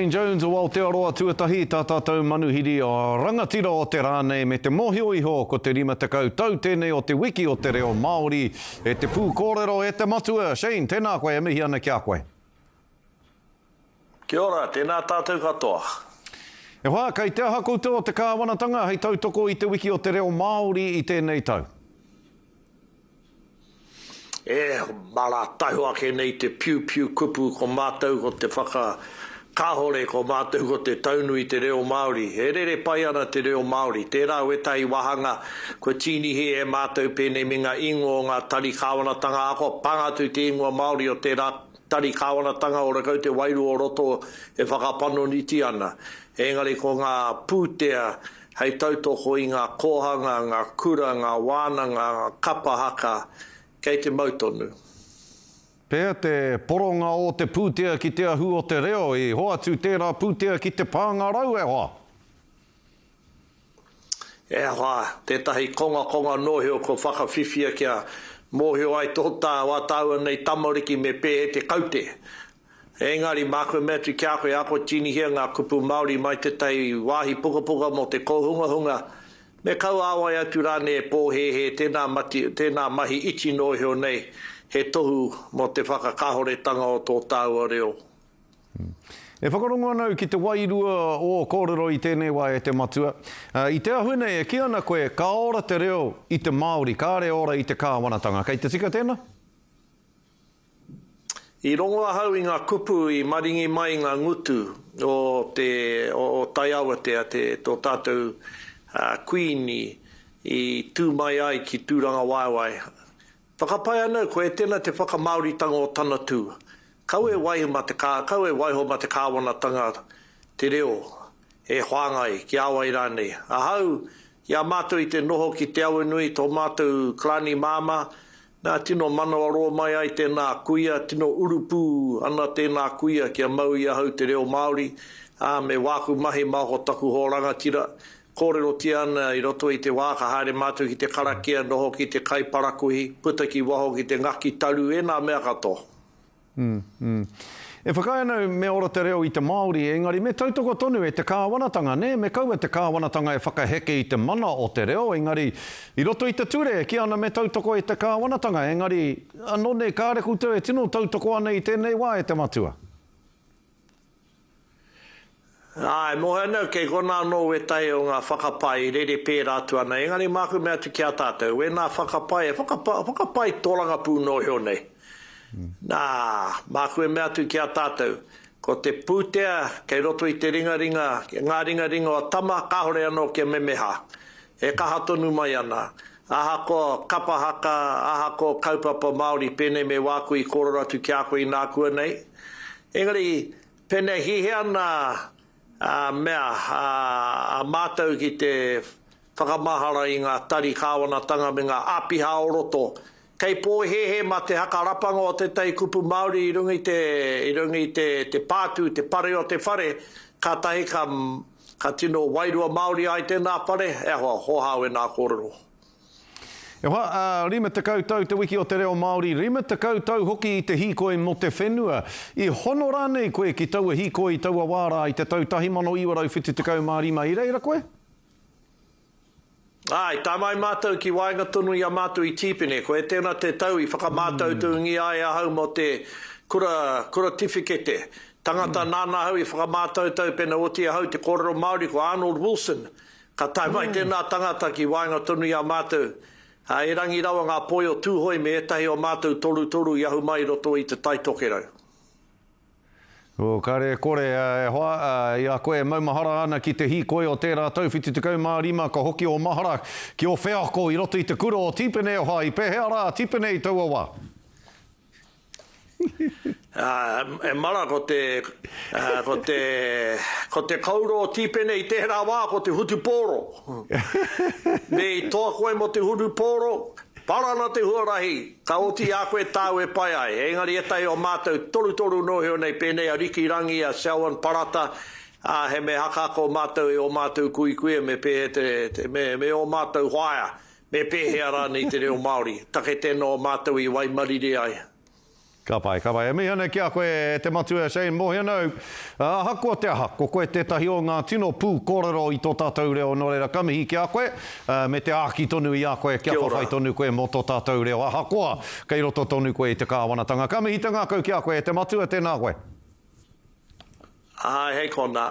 Shane Jones o Aotearoa tuatahi tā tātou manuhiri rangatira o te rā nei me te mōhio iho ko te 50 tau tēnei o te wiki o te reo Māori e te pūkōrero e te matua Shane tēnā koe e mihi ana ki a koe. Kia ora, tēnā tātou katoa. E hoa, kei te aha koutou o te kāwanatanga hei tautoko i te wiki o te reo Māori i tēnei tau? E mara tahu ake nei te piupiu kupu ko mātou ko te whaka kāhore ko mātou ko te taunu i te reo Māori. E rere pai ana te reo Māori. Tērā wētahi wāhanga kua tīnihi e mātou pēnei me ngā ingoa o ngā tari kāwanatanga ahakoa pānga atu te ingoa Māori o tērā tari kāwanatanga o rakau te wairua o roto e whakapanoniti ana. Engari ko ngā pūtea hei tautoko i ngā kōhanga, ngā kura, ngā wānanga, ngā kapa haka, kei te mau tonu. Pea te poronga o te pūtea ki te ahu o te reo, i hoatu tērā pūtea ki te pāngarau e hoa. E hoa, tētahi kongakonga nōhio kua whakawhiwhia kia mōhio ai tō tā, wā tāua nei tamariki me pēhea te kaute. Engari, māku e mea atu ki a koe, ako tīnihia ngā kupu Māori mai tētahi wāhi pukapuka mō te kōhungahunga, me kaua āwai atu rānei e pōhēhē tēnā mati, tēnā mahi iti noa iho nei, he tohu mō te whakakāhoretanga o tō tāua reo. E whakarongo ana au ki te wairua o ō kōrero i tēnei wā e te matua. I te āhua nei e kī ana koe ka ora te reo i te Māori, kāre e ora i te kāwanatanga. Kei te tika tēnā? I rongo ahau i ngā kupu i maringi mai ngā ngutu o te, o Taiawatea, te, tō tātou Kuini i tū mai ai ki Tūrangawaewae. Whakapae ana au, koe tēnā te whakamāoritanga o tana tū. Kaua e waiho mā te kā, kaua e waiho mā te kāwanatanga te reo e whāngai, ki a wai rānei. Ahau, i a mātou i te noho ki Te Awanui, tō mātou karani māmā, Nā, tino manawaroa mai ai tēnā kuia, tino urupū ana tēnā kuia kia mau i ahau te reo Māori, ā, me wāku mahi mā ko taku hoa rangatira. Kōrerotia ana i roto i te wā ka haere mātou ki te karakia, noho ki te kai parakuihi, puta ki waho ki te ngaki taru, ēnā mea katoa. Mm, mm. E whakaae ana au me ora te reo i te Māori, engari me tautoko tonu e te kāwanatanga, nē? Me kaua te kāwanatanga e whakaheke i te mana o te reo, engari i roto i te ture e kī ana me tautoko e te kāwanatanga, engari anō nei kāre koutou e tino tautoko ana i tēnei wā e te matua. Āe, mōhio ana au kei konā anō wētahi o ngā whakapae i rere pērā atu ana, engari māku mea atu ki a tātou, wēnā whakapae, e whakapa, whakapae tōrangapū nōhio nei. Nā, māku e mea atu ki a tātou, ko te pūtea kei roto i te ringaringa, ngā ringaringa o Tama, kāore anō kia memeha. E kaha tonu mai ana. Ahakoa kapa haka, ahakoa kaupapa Māori, pēnei me wāku i kōrero atu ki a koe inākuanei. Engari, Pēnei hihia ana a mea a mātou ki te whakamahara i ngā tari kāwanatanga me ngā āpiha o roto, kei pōhēhē mā te haka rapanga o tētahi kupu Māori i runga i te, i runga i te, te pātū, te pare o te whare, kātahi ka, ka tino wairua Māori ai tēnā whare, e hoa, hōhā wēnā kōrero. E hoa, ā, 50 tau te wiki o te reo Māori, 50 tau hoki i te hīkoi mō te whenua. I hono rānei koe ki taua hīkoi i taua wā rā i te tau 1975, i reira koe? Āe, tae mai mātou ki waenga tonu i a mātou i Tīpene, koe tēnā te tau i whakamātautungia ai ahau mō te kura, kura tiwhikete. Tangata nāna ahau i whakamātautau pena oti ahau te kōrero Māori ko Arnold Wilson, Ka tae mai tēnā tangata ki waenga tonu i a mātou, ā, erangi rawa ngā poi o Tūhoe me ētahi o mātou torutoru i ahu mai i roto i Te Tai Tokerau. Oh, kare e kore, e hoa, i a koe e maumahara ana ki te hīkoi o tērā tau 75 ka hoki ō mahara ki ō wheako i roto i te kura o Tīpene, e hoa, i pēhea rā a Tīpene i taua wā? E mara ko te, ko te, ko te koura o Tīpene i tērā wā ko te hutupōro. Me i toa koe mō te hurupōro, para ana te huarahi, ka oti i a koe tāu e pai ai. Engari ētahi o mātou torutoru nōhio nei pēnei a Riki Rangi, a Selwyn Parata, ā, he me hakahaka o mātou e ō mātou kuikuia me pēhea te, te, me, me ō mātou whaea. Me pēhea rānei te reo Māori? Take tēnā o mātou i waimarire ai. Ka pai, ka pai. E mihi ana ki a koe e te matua Shane Mohiano. Ahakoa te aha, ko koe tētahi o ngā tino pū kōrero i tō tātou reo, nō reira ka mihi ki a koe, me te āki tonu i a koe kia whawhai tonu koe mō tō tātou reo, ahakoa kei roto tonu koe i te kāwanatanga. Ka mihi te ngākau ki a koe e te matua, tēnā koe. Āe, hei konā.